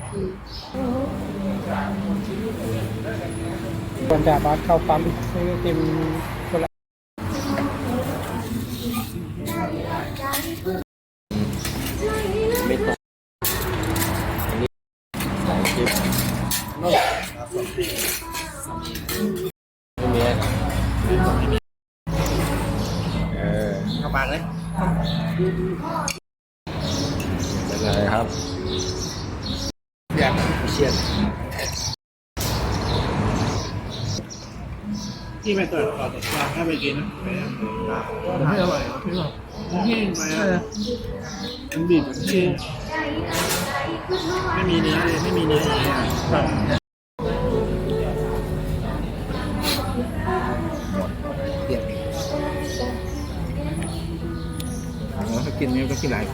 ຄວນຈະບາດເຂົ້າປ້ຳ ຊື້ເຕັມຄົນລະ ເອີ ເຂົ້າປາກເລີຍ ເປັນໄງຄັບ? ແຊບ ເຊຍບ ທີ່ໄປເປີດເຂົ້າຕົວ ຖ້າໄປກິນນະ ແມ່ນ ບໍ່ອະຮ່ອຍ ມັນແຫ້ງໄປ ເອີ ມັນບີບແບບແຫ້ງ ໄມ່ມີເນື້ອເລີຍ ໄມ່ມີເນື້ອເລີຍ ແບບ ປຽກ ເອີ ຖ້າກິນນີ້ກໍກິນຫຼາຍ